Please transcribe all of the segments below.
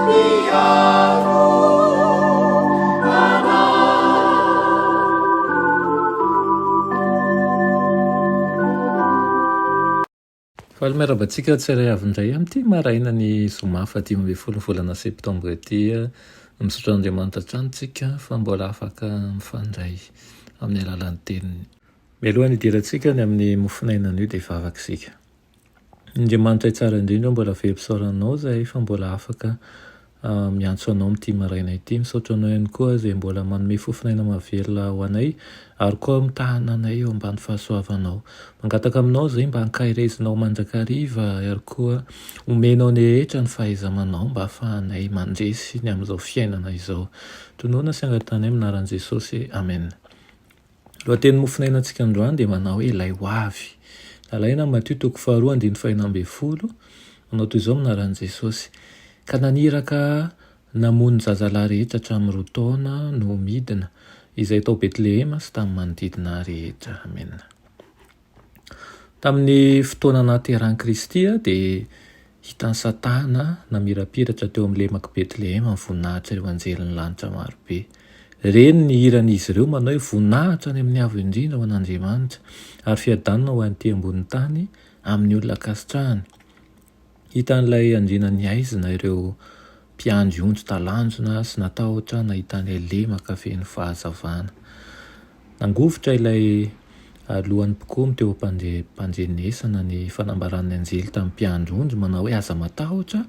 Mpiaro anay. Faly miarahaba antsika tsirairay avy indray amin'ity maraina ny zoma faha 15 ny volana septambra ity. Misaotra an'Andriamanitra hatrany tsika fa mbola afaka mifandray amin'ny alalan'ny teniny. Mialohan'ny hidirantsika ny amin'ny mofonaina anio dia hivavaka isika. Andriamanitra tsara indrindra ô, mbola velom-pisaorana Anao izahay fa mbola afaka miantso Anao amin'ity maraina ity. Misaotra Anao ihany koa izay mbola manome fofon'aina mahavelona ho anay ary koa mitahana anay eo ambany fahasoavanao. Mangataka Aminao izahay mba hankaherezinao mandrakariva ary koa omenao ny rehetra ny fahaiza-manao mba hahafahanay mandresy ny amin'izao fiainana izao. Tononina sy angatahanay amin'ny anaran'i Jesosy. Amen. Lohateny mofonainantsika androany dia manao hoe Ilay ho avy. Nalaina amin'i Matio toko faharoa andininy fahenina 16, manao toy izao amin'ny anaran'i Jesosy. Ka naniraka namono ny zazalahy rehetra hatramin'ny 2 taona no midina, izay tao Betlehema sy tamin'ny manodidina rehetra. Amena. Tamin'ny fotoana nahaterahan'i Kristy dia hitan'i Satana namirapiratra teo amin'ny lemak'i Betlehema ny voninahitr'ireo anjelin'ny lanitra marobe. Reny ny hiran'izy ireo manao hoe voninahitra any amin'ny Avo Indrindra ho an'Andriamanitra, ary fiadanana ho an'ity ambonin'ny tany amin'ny olona ankasitrahany. Hitan'ilay andriana nihaizina ireo mpiandry ondry talanjona sy natahotra nahita an'ilay lemaka feno fahazavana. Nangovitra ilay lohan'ny mpikomy teo am-pandrenesana ny fanambaran'ny anjely tamin'ny mpiandry ondry manao hoe, Aza matahotra,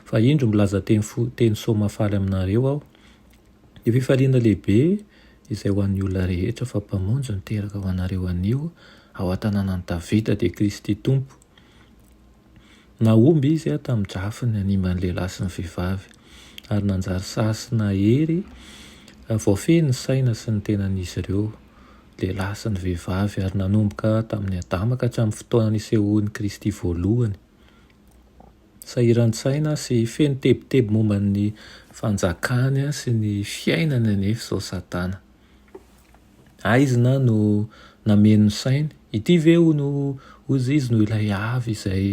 fa indro milaza teny fo, teny soa mahafaly aminareo aho. Dia fifaliana lehibe izay ho an'ny olona rehetra fa Mpamonjy no teraka ho anareo anio ao an-tanànan'i Davida, dia Kristy Tompo. Nahomby izy tamin'ny drafiny hanimba ny lehilahy sy ny vehivavy, ary nanjary sahy sy nahery voafehy ny saina sy ny tenan'izy ireo, lehilahy sy ny vehivavy, ary nanomboka tamin'i Adama ka hatramin'ny fotoana nisehoan'i Kristy voalohany. Sahiran-tsaina sy feno tebiteby momba ny fanjakany sy ny fiainany anefa izao Satana. Aizina no nameno ny sainy. Ity ve hono hozy izy no ilay avy izay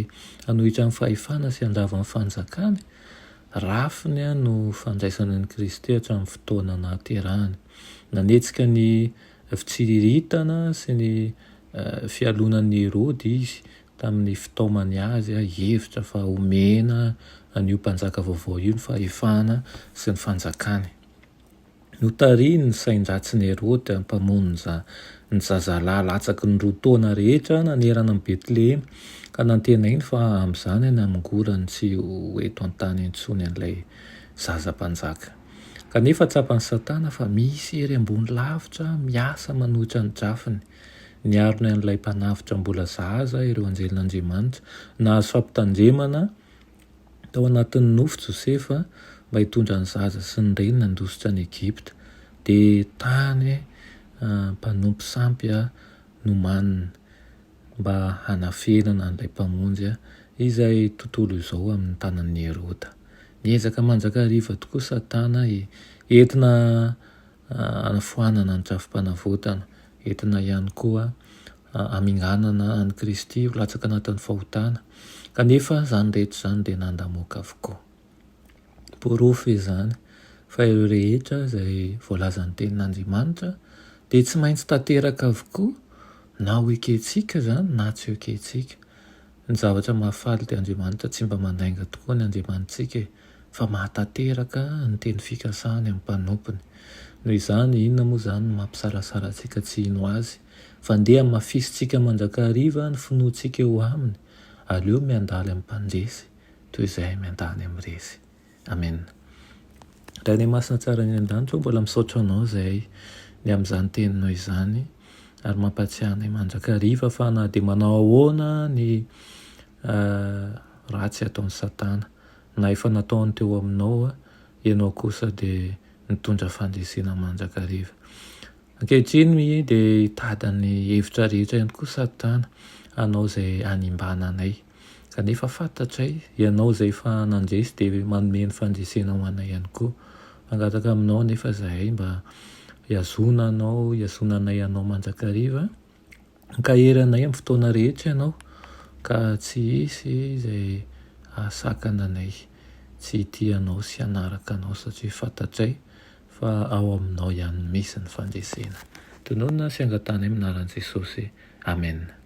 hanohitra ny fahefana sy handrava ny fanjakany? Rafiny no fandraisany an'i Kristy hatramin'ny fotoana nahaterahany. Nanetsika ny fitsiriritana sy ny fialonan'i Herody izy tamin'ny fitaomany azy hihevitra fa homena an'io mpanjaka vaovao io ny fahefana sy ny fanjakany. Notarihiny ny sain-dratsin'i Heroda mpamono ny zazalahy latsaky ny 2 taona rehetra nanerana an'i Betlehema, ka nantenainy fa amin'izany ny hamongorany tsy ho eto an-tany intsony an'ilay zaza mpanjaka. Kanefa tsapan'i Satana fa misy hery ambony lavitra miasa manohitra ny drafiny. Niaro ny an'ilay mpanavotra mbola zaza ireo anjelin'Andriamanitra. Nahazo fampitandremana Tao anatin'ny nofy Josefa mba hitondra ny zaza sy ny reniny handositra an'i Egypta, dia tany mpanompo sampy nomaniny mba hanafenana an'ilay Mpamonjy izay tontolo izao amin'ny tanan'i Heroda. Miezaka mandrakariva tokoa Satana entina hanafoanana ny drafi-panavotana, entina ihany koa haminganana an'i Kristy ho latsaka anatin'ny fahotana, kanefa izany rehetra izany dia nandamoaka avokoa. Porofo izany fa ireo rehetra izay voalazan'ny Tenin'Andriamanitra dia tsy maintsy tanteraka avokoa na ho ekentsika izany na tsy ho ekentsika. Ny zavatra mahafaly dia Andriamanitra tsy mba mandainga tokoa ny Andriamanitsika e, fa mahatanteraka ny teny fikasany amin'ny mpanompony. Noho izany, inona moa izany no mampisalasala antsika tsy hino Azy? Fa ndeha hamafisintsika mandrakariva ny finoantsika eo Aminy, aleo miandaly amin'ny mpandresy toy izay miandany amin'ny resy. Amena. Rainay Masina tsara any an-danitra ô, mbola misaotra Anao izahay ny amin'izany Teninao izany, ary mampahatsiahy anay mandrakariva fa na dia manao ahoana ny ratsy ataon'i Satana, na efa nataony teo aminao, Ianao kosa dia nitondra fandresena mandrakariva. Ankehitriny dia hitady ny hevitra rehetra ihany koa Satana hanao izay hanimbana anay. Kanefa fantatray, Ianao izay efa nandresy dia manome ny fandresena ho anay ihany koa. Mangataka Aminao anefa izahay mba hihazona Anao, hihazonanay Anao mandrakariva. Hankahery anay amin'ny fotoana rehetra Ianao ka tsy hisy izay hahasakana anay. tsy hitia Anao sy hanaraka Anao satria fantatray fa ao Aminao ihany misy ny fandresena. Tononina sy angatahana amin'ny anaran'i Jesosy. Amena.